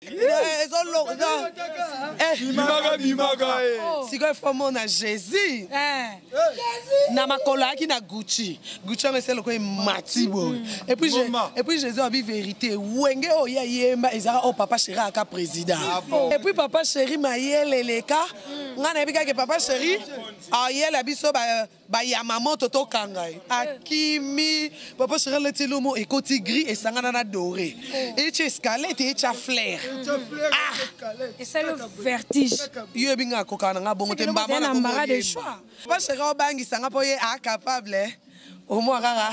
Ezolonga bimaka bimaka eh. Sikoyo fo mona Jésus na makolo ayaki na Gucci. Gucci yango esali lokola emati boye. Et puis Jésus abi vérité, wenge oyo ye ayemba ezalaka oyo Papa Chéri aka président. Et puis Papa Chéri mayele eleka. Ngai nayebi kaka Papa Chéri ayela biso bayama moto tokanga ye akimi. Papa Chéri alati lomo ekoti gris esangana na doré, etya escalette, etya flair. Esali vertige. Yo yebi nga akokaka na nga bongo te. C'est que mbama na embarras de choix. Papa Chéri obangisanga mpo ye acapable omwa kaka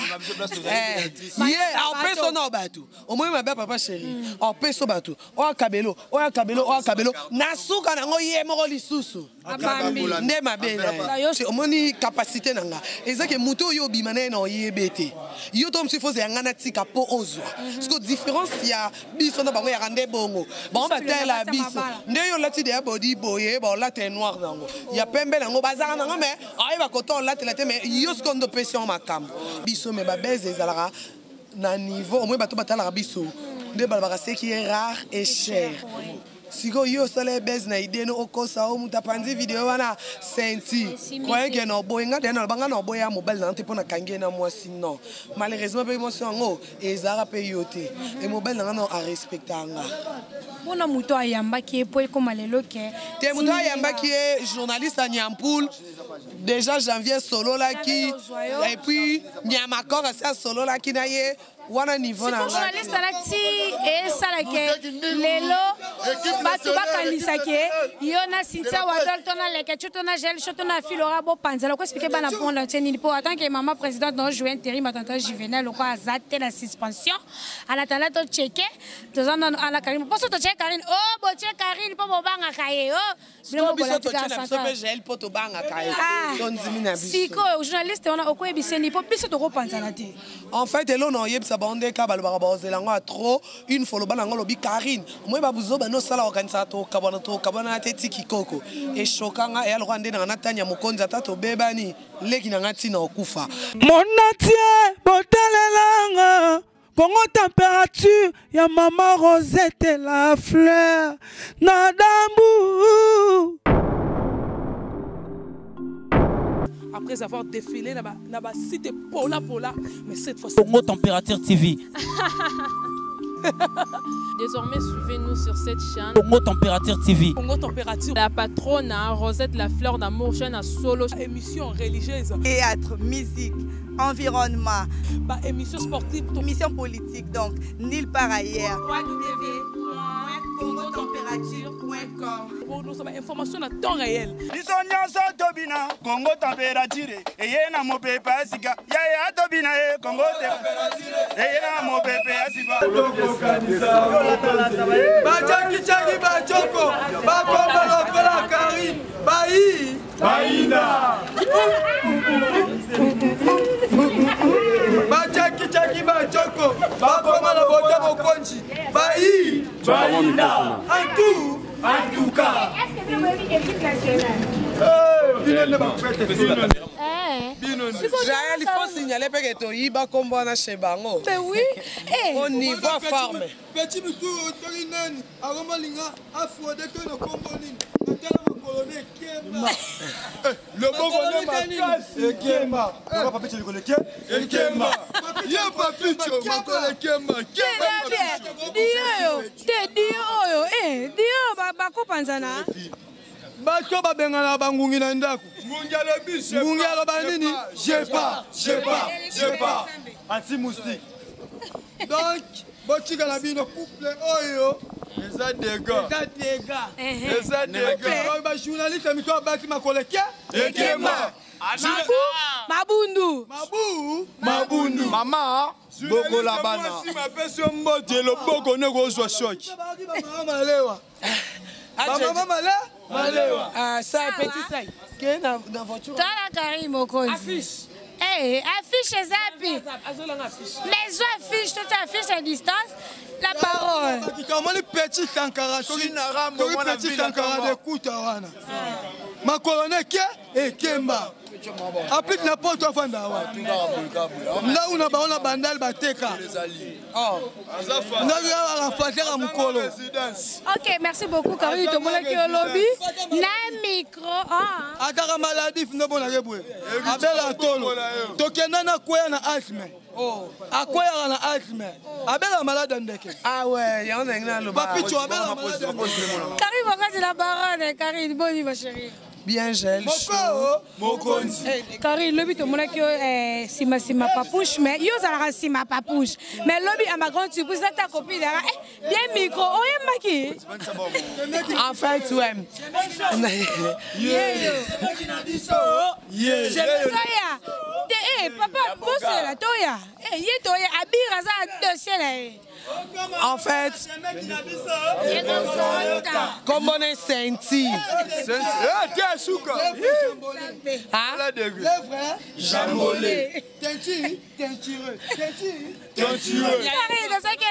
ye aopesa na bato omoi mabe ya Papa Chéri, aopesa bato oyo akabelo, oyo akabelo, oyo akabelo na suka nango ye moko lisusu. Abambi. Nde mabe na ye. Omoni capacité na nga eza ke moto oyo obima na ye na oyebe te, yo to mosusu foze ya nga natika mpo ozwa. Parce que différence ya biso na bango yaka nde bongo, bango batalela biso nde yo olati deya bodi boye, baolata noir nango ya pembe nango bazalaka nango, mais ayeba kota olatela te. Mais yo sikoyo nde opesi yango makambo biso, mais babese ezalaka na niveau omoi bato batalaka biso nde balobaka ce qui est rare est cher. Sikoyo yo osala ebese na idée no okosa o moto apanzi video wana senti croye ke na oboye nga deya naloba nga na oboya mobali na nga te mpo nakangi ye na mwasi. Non, malheureusement mpe mwasi yango ezalaka mpe yo te e mobali na nga no arespecta nga. Mpona moto ayambaki ye mpo ekóma lelo ke Te, moto ayambaki ye journaliste ya Nyampul déjà janvier sololaki et puis Nyamakor asi asololaki na ye wana niveau na siko journaliste alati esalake lelo bato bakanisaki yo na Cynthia Wadol to na Lekechu to na Gel Sho to na Filora bopanzela koexpliquer bana monde entier nini mpo en tant que mama présidente na jouer intérim atanta Juvenal loko aza te na suspension. En attendant tocheke, toza nano ala Karine mposo totie Karine o botie Karine mpo bobangaka ye o. Biso totie na biso mpe Jael mpo tobangaka ye, tondimi na biso. Sikoyo journaliste wana okoyebiseni mpo biso tokopanzana te. En fait, elo na oyebisa bango nde ka balobaka baozela yango ya trop. Une fois loba nango olobi Karine omoi babuzoba nde osala okanisaka tokabwana, tokabwana te. Tiki koko eshokanga eya lokola nde nanga natania mokonzi ata tobebani leki na nga ntina okufa. Monatie botalelanga Congo Température ya mama Rosette la fleur na dambu. Après avoir défilé là-bas, là-bas, cité Pola Pola, mais cette fois Congo Température TV. Désormais, suivez-nous sur cette chaîne. Congo Température TV. Congo Température. La patronne, hein, Rosette La Fleur d'Amour, chaîne à solo. Émission religieuse. Théâtre, musique, environnement. Bah, émission sportive. Émission politique, donc, nulle part ailleurs. www.congotempérature.com. Bon, nous sommes information à temps réel. Biso nyonso tobina Kongo Température eye na mopepe ya sika yaya tobina ye Kongo eye na mopepe ya sika. Bajakicaki bajoko bakoma lokola Karine bayi bayina. Bajakicaki bajoko bakoma na bota mokonzi bayi bayina. En tout cas. Est-ce que vous avez équipe nationale? Bino nde bafete. Jael, il faut signaler mpe ke toyiba nkombo wana chez bango. Mais oui. Eh. Au niveau forme. Petit misu otoki nani akomalinga afrode to na kombo nini natala makolo ne ekemba. Loboko nde makasi ekemba papicho likolo eke ekemba ye papicho makolo ekemba. Dio oyo te, dio oyo eh dio bakopanzana. Bato babengana bangungi na ndako. Ngungi alobi. Ngungi aloba nini? J'ai pas, j'ai pas, j'ai pas anti moustique. Donc botikala bino couple oyo. Eza dega. Eza dega. Eza dega. Oyo bajournaliste mito abaki makolo eke ekemba. Mabundu. Mabu. Mabundu mama bokola bana. Mwasi mapesi yo mbote loboko nde kozwa shoki. Bamama malewa, bamama male malewa. Ah, sai petit sai ke na voiture. Tala Karine Mokonzi. Affiche. Eh, affiche ezapi? Azolanga affiche. Mais zo affiche, toto affiche à distance. La parole. Omoni petit Sankara, soki Sina Rambo, soki mwana petit villa Sankara Tongo. de kuta wana makolo neke. Ekemba apiti na poto afanda awa ndako na bango na bandal bateka ndako ya afataka mokolo. Ok, merci beaucoup Karine. Tomonaki olobi na micro, ah. Ataka maladif nde mponake boye abela tolo tokenda na kweya na asthme, akweyaka na asthme, abela malade ya ndeke. Ah ouais, yango ndenge naloba. Papicho abela malade ya ndeke. Karine Mokonzi, la baronne. Karine, boni ma chérie? Bien, Gel. Mokonzi. Karine, lobi tomonaki yo eh, nsima nsima Papouche, mais yo ozalaka nsima Papouche, mais lobi à ma grande surprise, ata copine yaka eh, bien micro oyembaki. En fait, ouais. Toya te, eh, papa bosela toya, eh, ye toya abir aza dossier na ye. En fait, kombo ne Senti. Te suka. Ah? Jambolé. Teinture, teinture, teinture. Karine ozalaki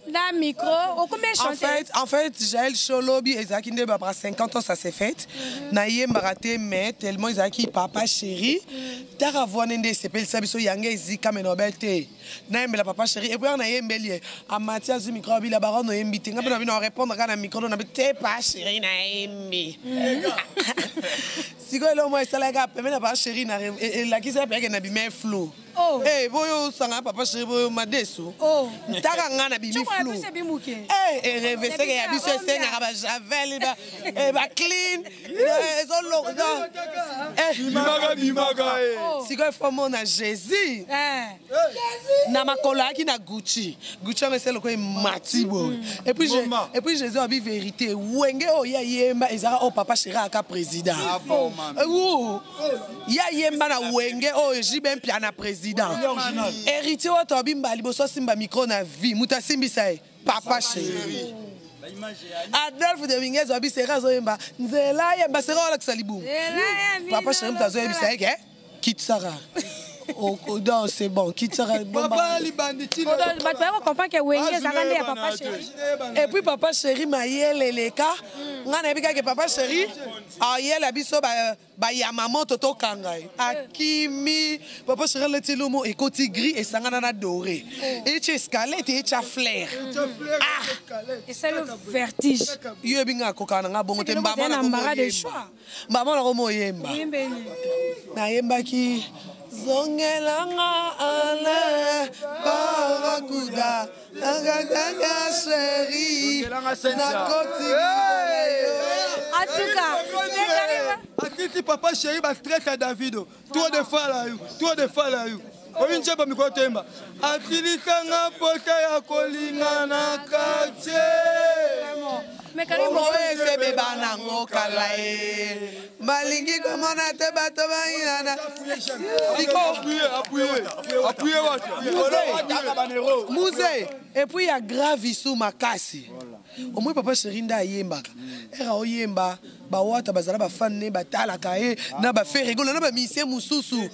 na micro okomi En chanter. fait, Jaël Cholobi, ezalaki nde babra 50 ans, ça s'est fait. Nayembaka te, mais tellement ezalaki papa chéri. Taka voix nde esepelisa biso yango ezika me nobel te. Nayembela papa chéri. Et puis nayembeli ye. Amati azwi micro abila baron oyembi te. Nga mpe na bino répondre kaka na micro na te pa chéri nayembi. Sikoyo eloko moko esalaki pembe na papa chéri na elakisi apeyake na bima flou. Oh. Eh, boyo osanga papa chéri boyo madesu. Oh. Taka nga na bimi Chokola flou. biso ebimuke. Eh, ereveseke ya biso esengaka bajavel, baclean ezolonga. Bimaka bimaka eh. Sikoyo fo mona Jésus Eh. na makolo ayaki na Gucci. Gucci yango esi eloko emati boye. Ngoma. Et puis Jésus abi vérité wenge oyo ye ayemba ezalaka oyo papa chéri aka président. Wu, ye ayemba na wenge oyo JB Mpia na président héritier oyo tobi mbala liboso asimba micro na vie, moto asimbisa ye papa chéri Adolphe Dominguez. Abi sera azoyemba nzela yemba sera olakisa libumu, papa chéri moto azoyebisa ye ke kitisaka. Non, c'est bon, kitisaka. Papa libandi. Bato baya kocomprendre ke wenge ezalaka nde ya papa chéri. Et puis papa chéri mayele eleka. Ngai nayebi kaka papa chéri ayela biso bayama moto tokanga ye akimi. Papa chéri aleti lumo ekoti gris esangana na doré, etya escalete, etya flair. Esali vertige. Yo yebi ngai akokaka na ngai bongo te. Soki Mbama eloko eza na embarras de choix. Mbama nakoma oyemba. Oyembeli. Nayembaki zongelanga ale barakuda nagaganga chéri nakoti. En tout cas, Atiti papa chéri bastress ya Davido, tour de fala yo, tour de fala yo oyi nzembo mikolo toyemba atilisanga mposa ya kolinga na quartier. Mais Karine oyo esebeba nango kala ye balingi komona te bato bayinana siko. Appuye wato. Musée et puis ya grave isu makasi omoi papa chéri nde ayembaka ere oyemba bawata bazala bafane ne batalaka ye na baferegola na bamisie mosusu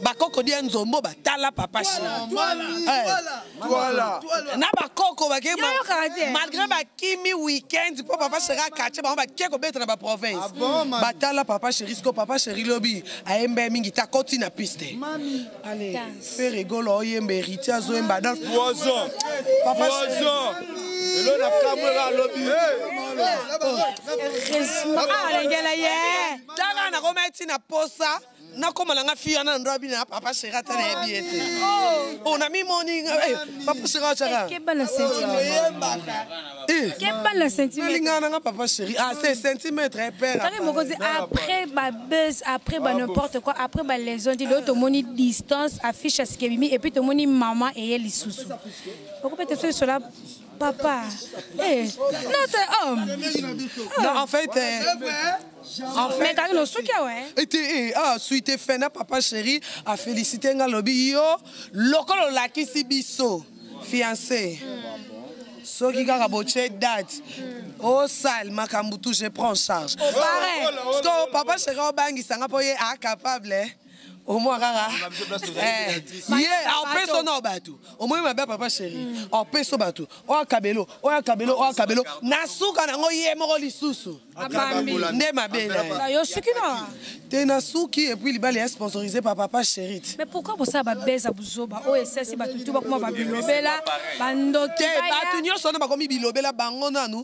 bakoko dia nzombo batala papa chéri. Voilà. Na bakoko bake Yoyokaka te. malgré bakimi weekend mpo papa chéri akatie bango bake kobeta na baprovince. Ah bon, mami? Batala papa chéri. Siko papa chéri lobi ayemba ye mingi te, akoti na piste. Allez, Ferregolo oyemba, héritier azoyemba, Adolphe. Poison. Papa chéri. Poison. Elo na kamwela alobi. Heureusement, ah, alengela ye. Tanga nakoma eti na posa nakóma nanga fi wana na ndo abi na papa chéri ata nayebi ye te o na mimoni papa chéri atyaka. Keba na centimètre, keba na centimètre. Nalingaka nanga papa chéri, ah, c'est centimètre père. Karine Mokonzi, après babuzz, après ba n'importe quoi, après balaison di lelo tomoni distance, affiche ya sika ebimi et puis tomoni mama eye lisusu okopete so esola papa, eh, notre homme. Non, en Mais fait Karine osuki awa. Ete ah, suite fe na papa chéri afélicité nga lobi yo lokola olakisi biso fiancé soki kaka botie date osale makambo tout, je prends charge. Pareil. Parce que papa chéri obangisanga mpo ye acapable. Omwa kaka ye aopesa na bato, omoi mabe ya papa chéri, aopesa bato oyo akabelo, oyo akabelo, oyo akabelo, na suka nango ye moko lisusu nde mabe na ye. Yo suki na te, na suki. Et puis libala ya sponsorisé par papa chéri te. Mais pourquoi bosala babeza buzoba oyo esasi bato tu bakoma babilobela, bandoki? Te, bato nyonso wana bakomi bilobela bango nanu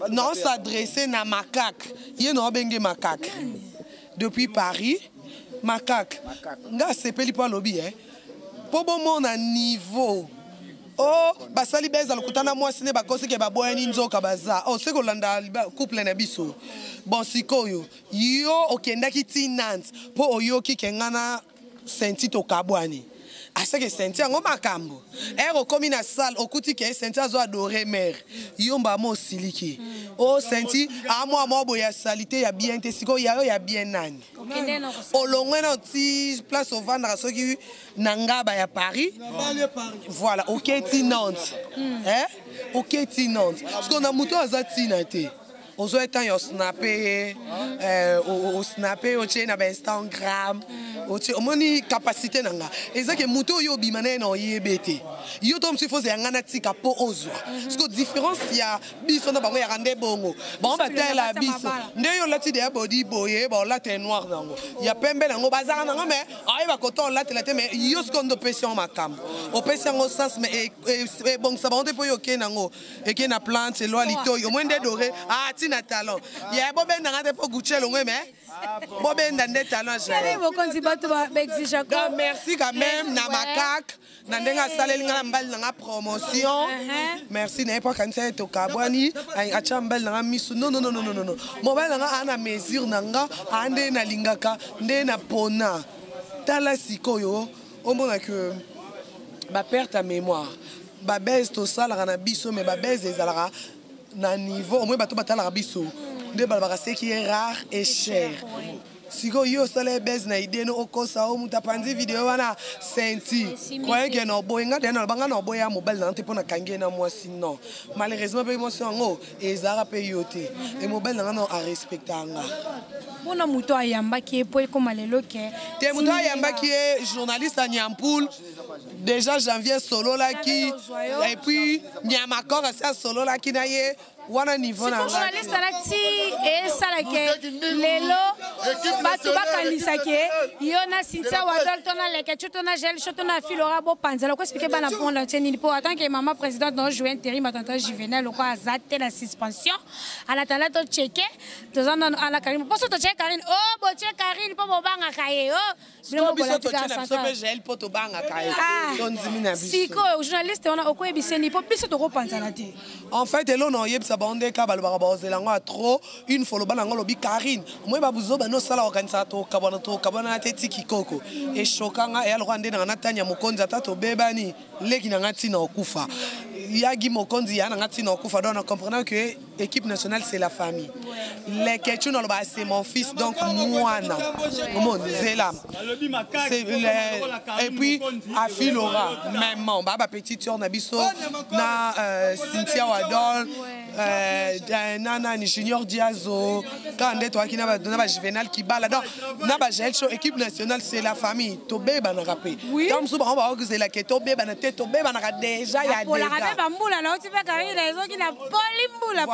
na s'adresse na Makak. Ye na obenge Makak depuis Paris. Makak, nga asepeli mpo alobi e mpo bomona niveau o basali beza lokuta na mwasi nde bakosi ke baboyani, nzoka baza o se kolanda couple na biso. Bon, sikoyo yo okendaki ti Nantes mpo oyoki ke nga na Senti tokabwani, aseke Senti yango makambo ere okomi na salle, okuti ke Senti azo adore mare yo, mbama osiliki o Senti amwa mwa boye asali te ya bien te. Sikoyo ya yo ya bien nani? Olongwe na ti place ovandaka soki na ngaba ya Paris, voilà, oketi Nantes, eh? Oketi Nantes, sikoyo na moto aza ntina te, ozwa etan ya osnape ye, osnape, otie na baInstagram, otie. Omoni capacité na nga eza ke moto oyo obima na ye na oyebe te, yo to mosusu foza ya nga natika mpo ozwa. Siko différence ya biso na bango yaka nde bongo, bango batala biso nde yo olati deya bodi boye, baolata noir nango ya pembe nango bazalaka nango, mais ayeba kota olatela te. Mais yo sikoyo nde opesi yango makambo, opesi yango sens, mais ebongisa bango te mpo yo okei nango, eke na plante elwa litoi, omoi nde doré ntina talon ya bobendanga te mpo Gucci elongwe, mais bobenda nde talon. Mokonzi, bato baexigeaka. Merci quand même na Makak na ndenge asaleli nga na mobali na nga promotion. Merci na ye mpo akanisa ye tokabwani, atya mobali na nga misu. Non, non, non, non, non, mobali na nga aa na mesure na nga, aa nde nalingaka nde na pona. Tala sikoyo, omona ke baperte ya mémoire, babese tosalaka na biso, mais babese ezalaka na niveau omoi bato batalaka biso nde balobaka ce qui est rare et cher. Sikoyo yo osala ebese na idée no okosa o moto apanzi video wana Senti, croyez ke na oboyi nga deya, naloba nga na oboya mobali na nga te mpo nakangi ye na mwasi. Non, malheureusement mpe mwasi yango ezalaka mpe yo te e mobali na nga no arespecta nga. Mpona moto ayambaki ye mpo ekóma lelo ke Te, moto ayambaki ye, journaliste ya Nyampul, déjà Janvier sololaki et puis Nyamakor asi asololaki na ye wana niveau na Journaliste ala ti esalake lelo bato bakanisaki yo na Cynthia Wadol to na Lekechu to na Gel Sho to na Filora bopanzela. Okoexpliquer bana monde entier nini? Mpo en tant que mama présidente na ojoue intérim, atanta Juvenal loko aza te na suspension, en attendant tocheke, toza nano ala Karine, mposo tocheke Karine o botie Karine mpo bobangaka ye o. Biso totie na biso mpe Jael mpo tobangaka ye, tondimi na biso. Sikoyo journaliste wana okoyebisa nini mpo biso tokopanzana te? En fait, elo na oyebisa bango nde ka balobaka baozela yango ya trop. Une fois loba nango, olobi Karine omoi babuzoba nosala, okanisaka tokabwana, tokabwana te. Tiki koko eshokanga eya lokola nde nanga natania mokonzi, ata tobebani, leki nanga ntina okufa yagi mokonzi ya nanga ntina okufa. Donc na comprenant que équipe nationale, c'est la famille. Lekechu naloba c'est mon fils, donc mwana omoni zela. Et puis Afilora même ba bapetite sœur na biso na Cynthia Wadol, na nani, Junior Diazo, kaka nde toyaki na baJuvenal Kibala, donc na baJael Show. Équipe nationale, c'est la famille. Tobebanaka mpe ntango mosusu bango baozelaka tobebana te, tobebanaka déjà ya. Bambula nauti mpe Karine ezoki na poli mbula.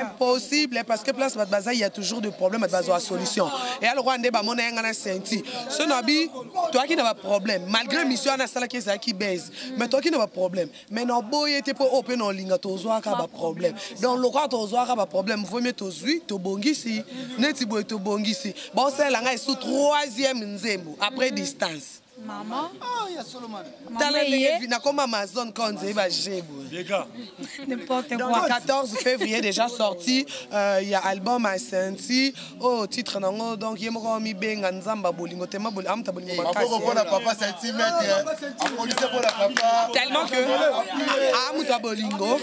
Impossible, parce que place bato baza, il y a toujours de problème, bato bazwa solution. Et alors nde bamona ye nga na Senti so na bi toyaki na baproblème malgré mission wana asalaki ezalaki base, mais toyaki na baproblème, mais na boye te mpo oyo mpe na olinga tozwaka baproblème. Donc lokola tozwaka baproblème, vaut mieux tozwi tobongisi neti boye, tobongisi baosalela ngai esu troisième nzembo après distance. Mama. Tala ndenge nakoma Amazon quand nzei bajebu. N'importe Donc quoi. 14 février déjà sorti, il y a album à Senti oh titre nango, donc ye moko mibenga Nzamba bolingo tema bolingo amuta bolingo. Maboko mpona papa centimètre, apolise mpona papa. Tellement que amuta bolingo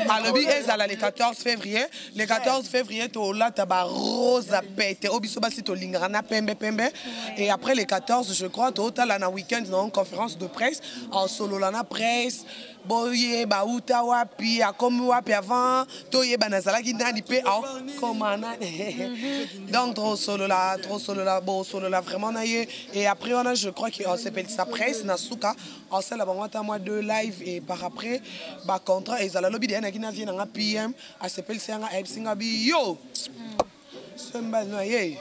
alobi ezala le 14 février. Le 14 février tolata barose pete oyo biso basi tolingaka na pembe pembe. Et après le 14, je crois totala. na week-end na conférence de presse, asolola na presse, boyeba uta wapi, akomi wapi avant, toyeba nazalaki nani mpe akoma nani. Donc tosolola, tosolola, bosolola vraiment na ye. Et après wana, je crois que osepelisa presse na suka, osala bango ata mwa deux live et par après bacontrat ezala. Lobi deya naki na vie nanga PM asepelisa yanga, ayebisi nga bi yo sembali na ye.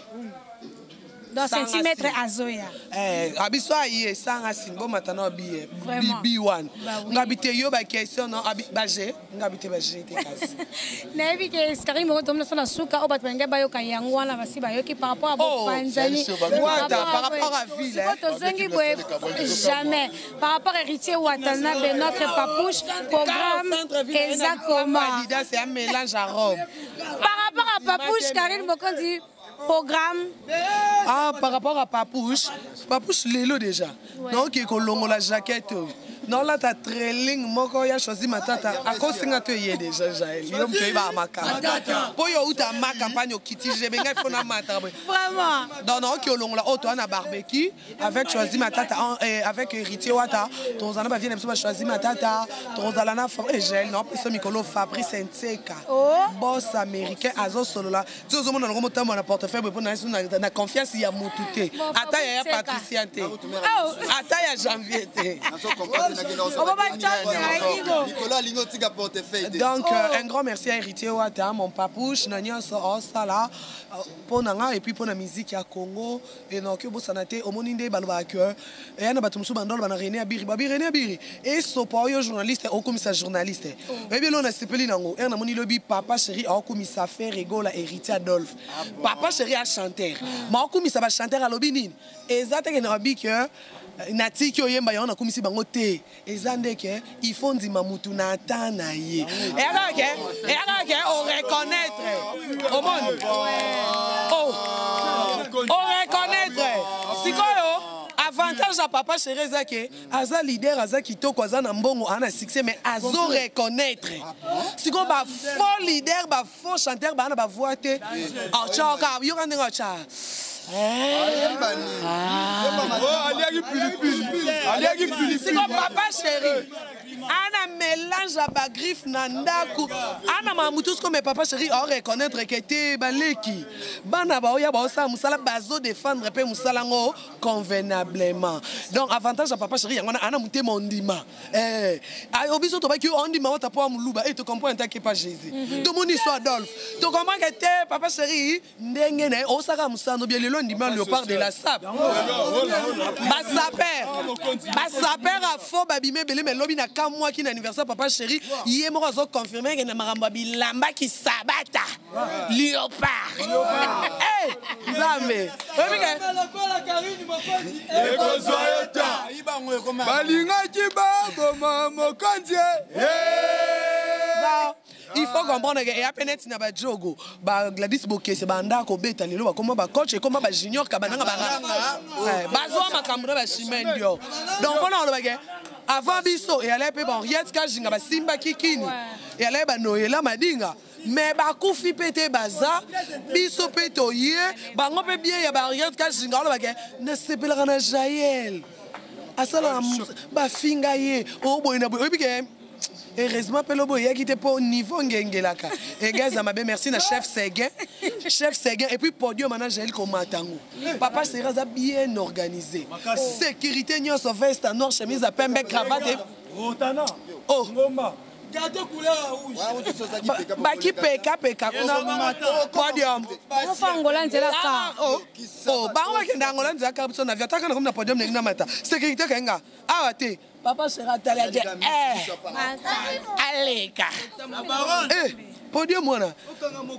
Donc centimètre azoya. Eh, abiso aye sanga sini bomata na biye. Vraiment. B1. Bah oui. Ngabi te yo ba question non abi baje, ngabi te baje te kasi. Nayebi ke Karine moko tomona so na suka oyo bato balingi bayoka yango wana, basi bayoki par rapport à Oh, bopanzani. Wata, par rapport à ville, hein. Sikoyo tozongi boye jamais par rapport à Héritier Watanabe, notre papouche, programme eza comment? Adidas, c'est un mélange à robe. Par rapport à papouche Karine Mokonzi, programme? Ah, par rapport à Papouche, Papouche lelo déjà. Donc ekolongola jaquette oyo. Non là ta trailing moko ya choisi matata akosinga to ye déjà Jaël. Yo mto yeba makambo. Po yo uta ma campagne okiti jebe ngai fona mata boye. Vraiment. Donc non ki olongola oyo toza na barbecue avec Choisi Matata avec Héritier Wata, tozala na bavie na biso ba Choisi Matata, tozala na Jaël non peso mikolo Fabrice Nseka. Oh. Boss américain azosolola. Ti ozomona nango motambo na portefeuille boye mpo na yesu na confiance ya mutu te. Bon, Ata ya ya Fabrice Nseka. Patricia te. Oh. Ata ya Janvier te. Likolo alingi otika portefeuille te. Donc, un grand merci à Héritier Wata, mon papouche, na nyonso osala mpo na nga et puis mpo na musique ya Congo. Et donc obosana te, omoni nde balobaka ke eya na bato mosusu bandolo na René Abiri, babi René Abiri esopa oyo journaliste okomisa journaliste. Oyebi eloko nasepeli nango ere namoni lobi papa chéri aokomisa Ferre Gola, Héritier Adolphe. Papa chéri achanteur, ma okomisa bachanteur, alobi nini? Eza teke na babi ke natiki oyemba yango nakomisi bango te. Eza ndeke il faut ndima mutu na ata na ye, eyaka ke oreconnaître, omoni oreconnaître. Sikoyo avantage ya papa chéri eza ke aza leader, aza kitoko, aza na mbongo, aza na succès, mais azo reconnaître. Sikoyo bafaux leader, bafaux chanteur baa na bavoix te, otyoka yoka ndenge otya. Aliaki pilipili, aliaki pilipili. Siko papa chéri ana mélange ya bagriffe na ndako, ana mamutu siko. Mais papa chéri aoreconnaître ke te baleki bana baoya baosala mosala, bazodéfendre mpe mosala yango convenablement. Donc avantage ya papa chéri yango wana, ana motema ondima. Eh, obiso tobaki ondima ota mpo ya moluba e tocomprendre take pa Jésus. Tomoni so Adolphe, tocomprendre ke te papa chéri ndenge na ye osaka mosala nobie. Lelo ndima léopard de la sape, basaper, basaper afo babima ebele. Me lobi na kamwaki na anniversaire papa chéri, ye moko azoconfirme ke na makambo ya bilamba kisabata léopard. Eh, Nzambe, oyebi ke Lokola Karine Mokonzi. Ekozwa yo ta. Balingaki baboma mokonzi. Non, il faut comprendre que eya mpe neti na bajogo bagladys Bokese banda kobeta, lelo bakoma bacoach, ekoma bajunior ka bananga bazwa makambo na bachimene dio. Donc mpona olobake avant biso eyalai mpe bahenriette Kajinga basimbaki kini, eyalai banoyela madinga, mais bakufi mpe te, baza biso mpe toye bango mpe bie ya bahenriette Kajinga. Olobake nasepelaka na Jael, asalaka bafinga ye oboye na boye. Oyebi ke heureusement mpe lobo eyaki te mpo niveau ngengelaka ega mabe. Merci na chef Seguin, chef Seguin. Et puis podium ana Jael komata yango, papa seri aza bien organisé, sécurité nyonso, veste noir, chemise ya pembe, cravate. Rotana. Oh. Ngomba. Gâteau couleur rouge. Bakipekapeka kuna podium. Ofa Angola nzela ka. Oh, oh, bango bakende Angola nzela kaka. Biso na via ataka na komi na podium ndenge na mata sécurité kayenga awa te. Papa sera atali aje eh, aleka eh, podium wana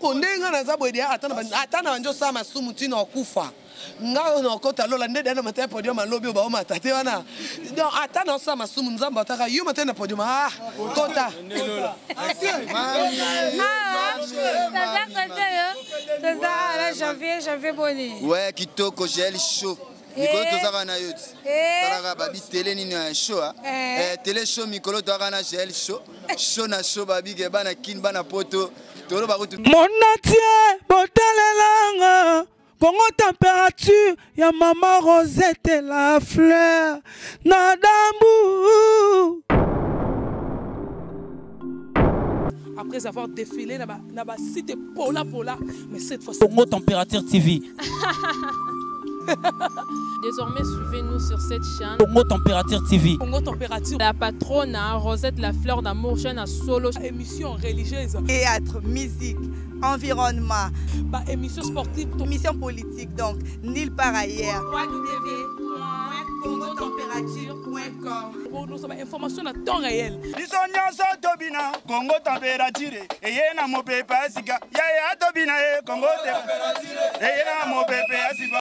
o ndenge nga naza boye deya, ata na bandi osala masumu ntina okufa, nga oyo na okota lola nde deya na mata ya podium. Alobi oyo baomata te wana. Donc ata na osala masumu, Nzambe ataka yo mata na podium, ah, kota. Ah, toza kote oyo, toza na Janvier. Janvier, boni? Ouais, kitoko, Jael Show. Mikolo tozaka na yo ti talaka babi tele nini ya show, ah. Tele show, mikolo toyaka na Jael Show, show na show, babike bana Kine, bana Poto, toloba kutu. Monatie botalelanga. Congo température ya mama Rosette la fleur na dambu. Après avoir défilé na ba site pola pola, mais cette fois Congo Température TV. Désormais, suivez-nous sur cette chaîne. Congo Température TV. Congo Température. La patronne, hein, Rosette la fleur d'amour, chaîne à solo. Émission religieuse. Théâtre, musique, environnement. Bah, émission sportive. Émission politique, donc, nulle part ailleurs. www.congotempérature.com Bon, nous sommes information à temps réel. Biso nyonso tobina Congo température eye na mopepe ya sika yaya tobina e Congo eye